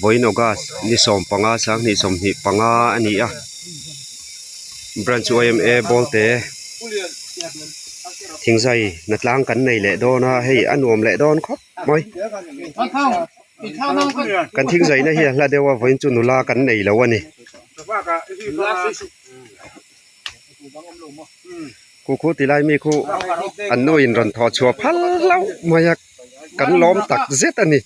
Vawiin August ni 15 2025 a ni a branch yma bawlte thingzai hnatlang kan nei leh dawn a hei a nuam leh dawn khawp mai kan thingzaina hi a hla deuh a vawiin chu nula kan nei lo a ni. Khu khu ti lai mi khu an nu in rawn thawh chhuah phal hlauh mai a kan lawm tak zet a ni.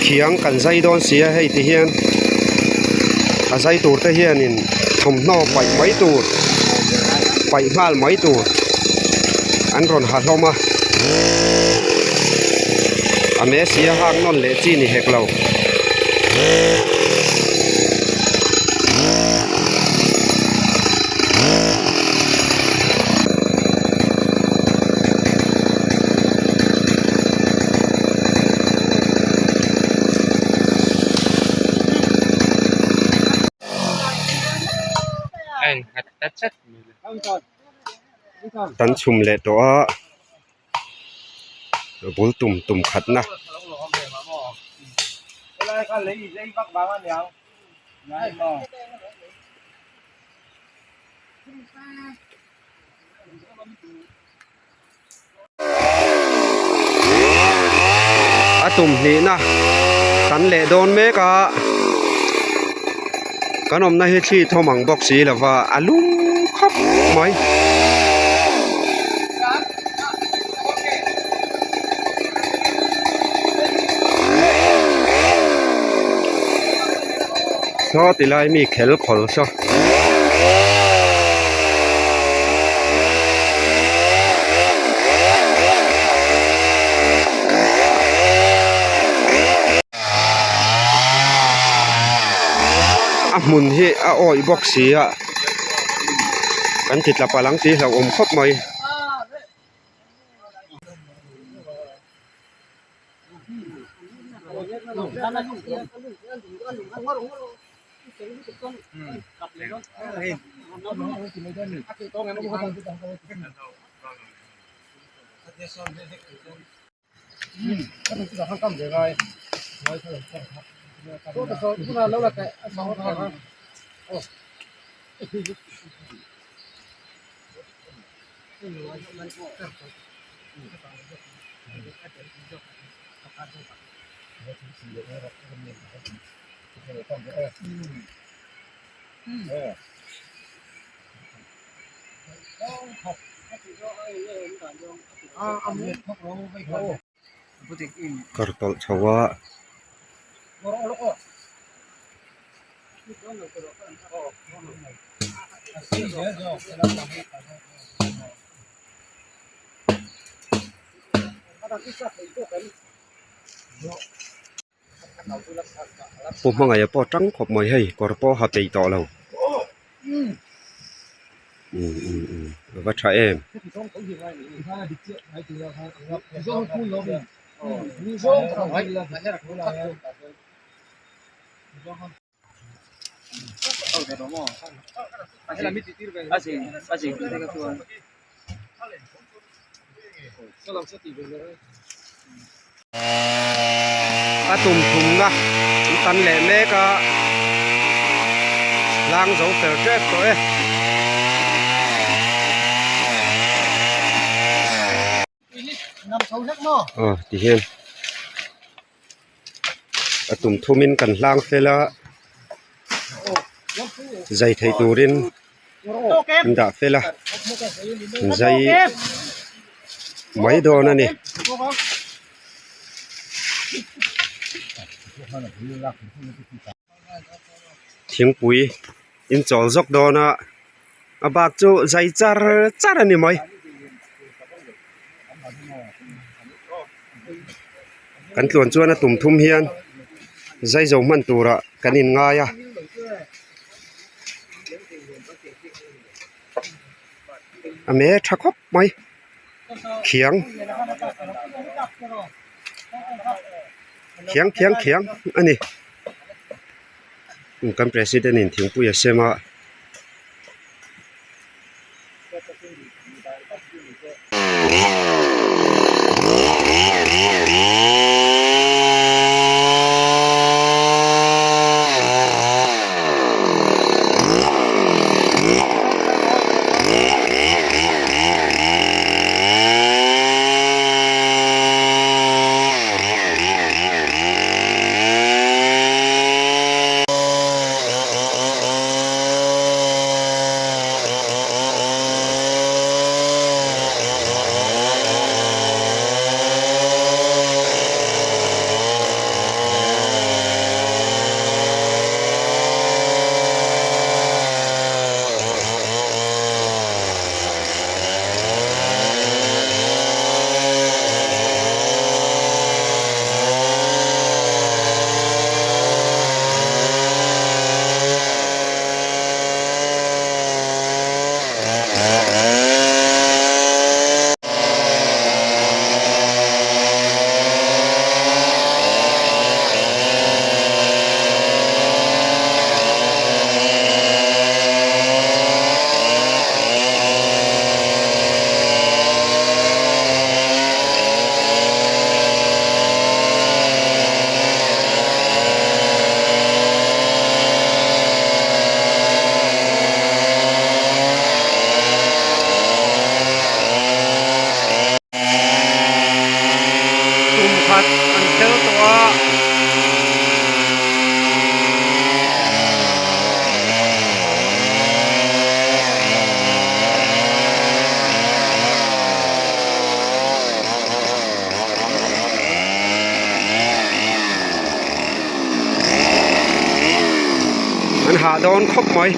Thiang kan zai dawn si a hei ti hian a zai tur te hianin thawmhnaw paih mai tur paih nghal mai tur an rawn ha hlawm a a mesi a hak nawn leh chi ni hek lo. Kan chhum leh tawh a bul tum tum khatna. A tum hnihna kan leh dawn mek a kan awmna hi thli thawm ang bawk si lova a lum khawp mai. Saw ti lai mi khel khawl saw. A hmun hi a awih bawk si a kan ti tla palh ang tih hlauhawm khawp mai. Kar tawlh chho a. Pu hmangaih pawh tang khawp mai hei kawr pawh ha peih tawh lo a va tha em. A tum thumna an tan leh mek a hlang zo fel tep tawh e. Aw ti hian a tum thumin kan hlang fel a zai thei turin an dah fel a zai mai dawn a ni. Thingpui in chawl zawk dawn a a bak chu zai char char a ni mai. Kan tluan chuan a tum thum hian zai zo hman turah kan in ngai a. A me tha khawp mai. Khiang khiang khiang khiang a ni kan president in thingpui a sem a. Tum khat an tel tawh a. An hah dawn khawp mai.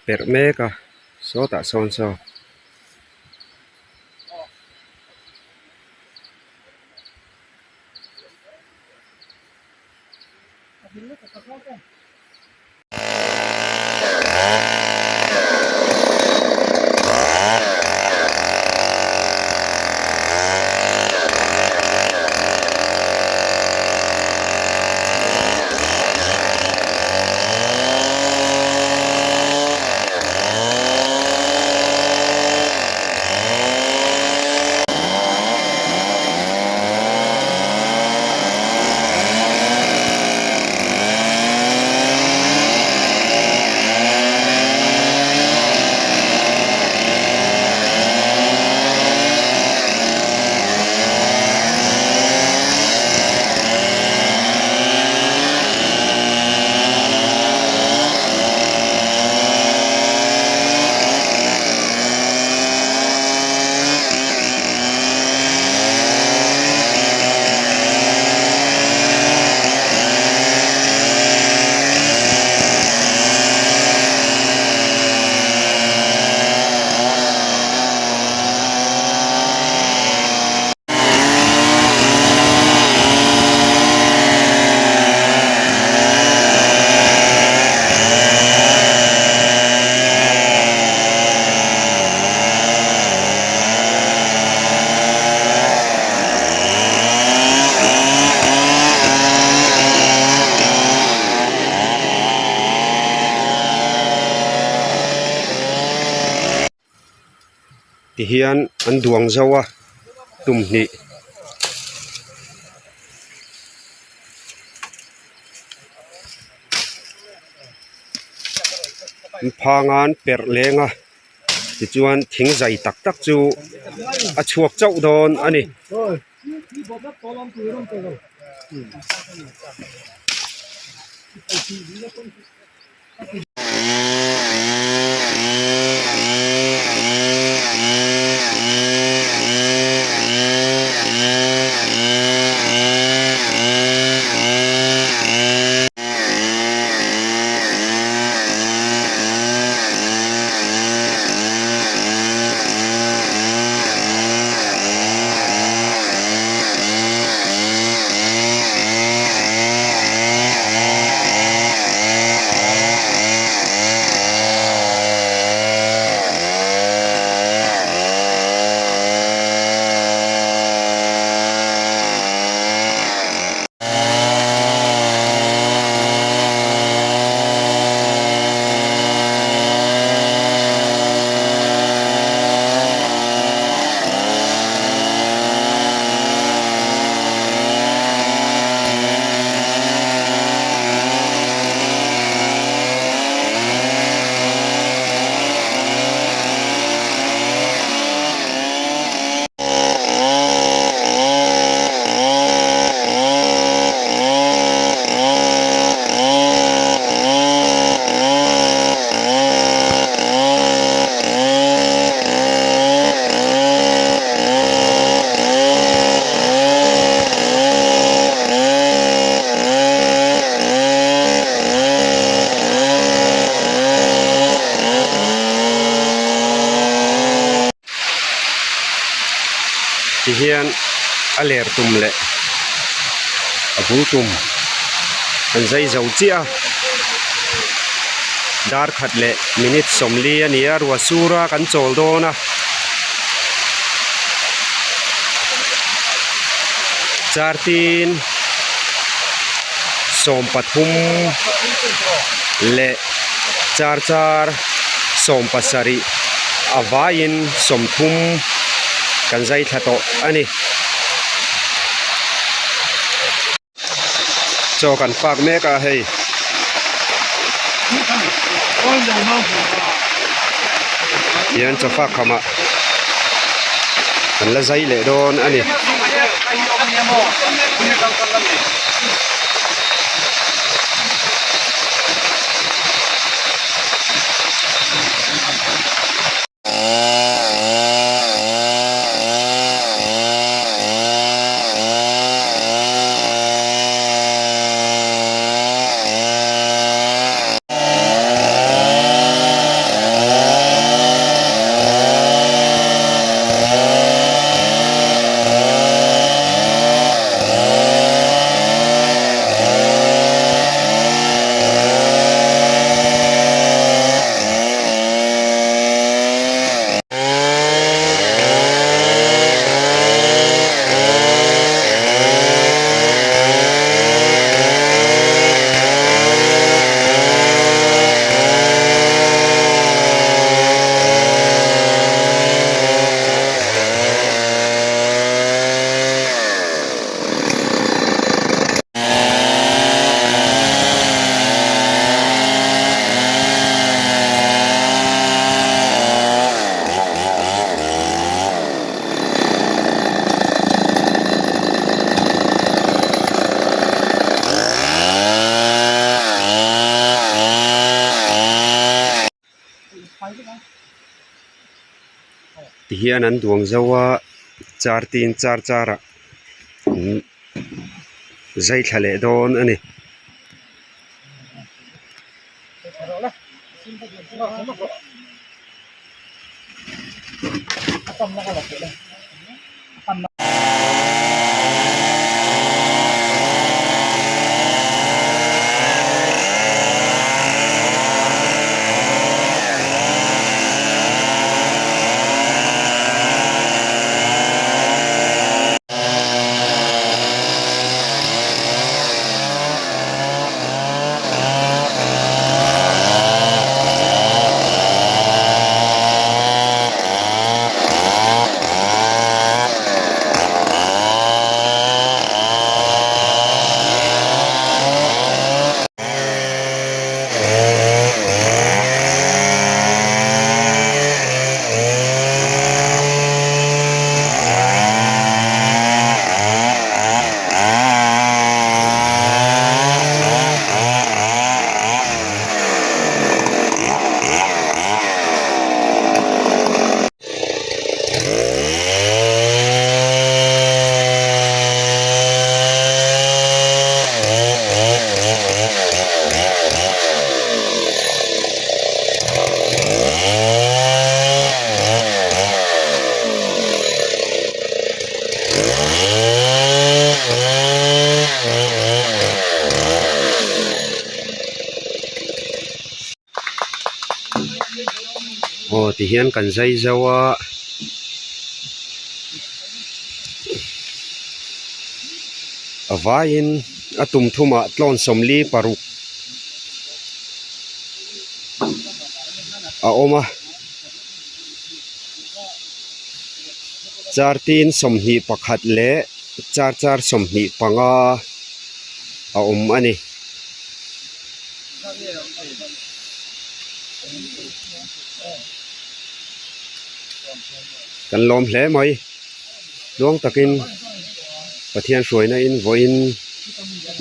Perh mek a sawtah sawn saw. Tihian an duang zo a tum hnih. An phang a an perh leng a tichuan thing zai tak tak chu a chhuak chauh dawn a ni. Tihian a ler tum leh a bul tum an zai zo chiah a dar khat leh minute sawmli a ni a ruah sur a kan chawl dawn a chartin sawmpathum leh char char sawmpasarih a vaiin sawmthum kan zai thla tawh a ni. Chaw kan fak mek a hei. Tihian chaw fak khamah kan la zai leh dawn a ni. Tihian an duang zo a char tin char char ah zai thla leh dawn a ni. Aw tihian kan zai zo a a vaiin a tum thumah tlawn sawmli paruk a awm a chartin sawmhnih pakhat leh char char sawmhnih panga a awm a ni. Kan lawm hle mai tluang takin Pathian hruaina in vawiin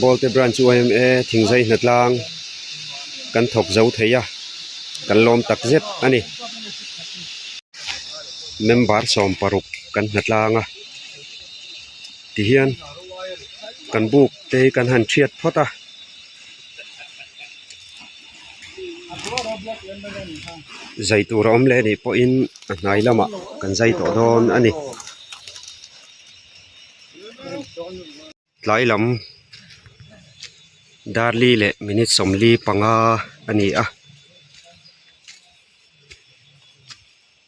Bawlte Branch YMA thingzai hnatlang kan thawk zo thei a kan lawm tak zet a ni member sawm paruk kan hnatlang a tihian kan buk te hi kan han thiat phawt a. Zai tur a awm leh anih pawhin a hnai lamah kan zai tawh dawn a ni. Tlai lam darli leh minute 45 a ni a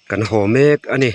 kan haw mek a ni.